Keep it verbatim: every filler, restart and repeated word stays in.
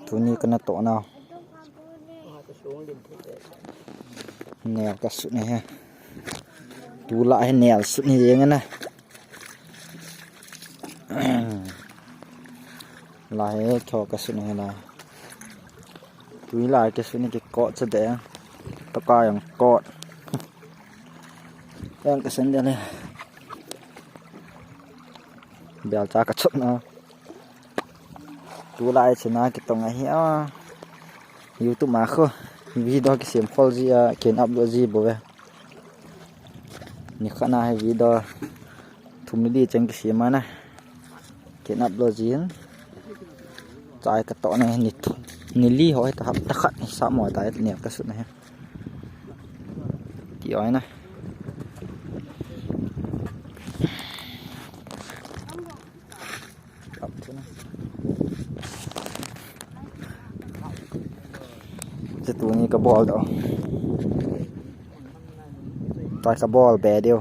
Tuni kana toh nau. Nel kasut ni hi. Tulai hi nel sut ni jeng na. Lai hi tho kasut ni la. Tulai kasut ni kikot sa de. Taka jong kot. Yang kasut de le. Bial cha kachot na. Tulai china kitong ahi a. YouTube ma khu video kisem khol ji a, ken upload ji bou ve. Nikhat na hi video thum li chang kisem a na. Ken upload ji in. Chai katoh na hi ni thu. Ni li ho hi ta hapta khat ni sa mo ta nel kasut na hi. Ti oi na. Chu tuni kabol doh. Tua kabol be diu.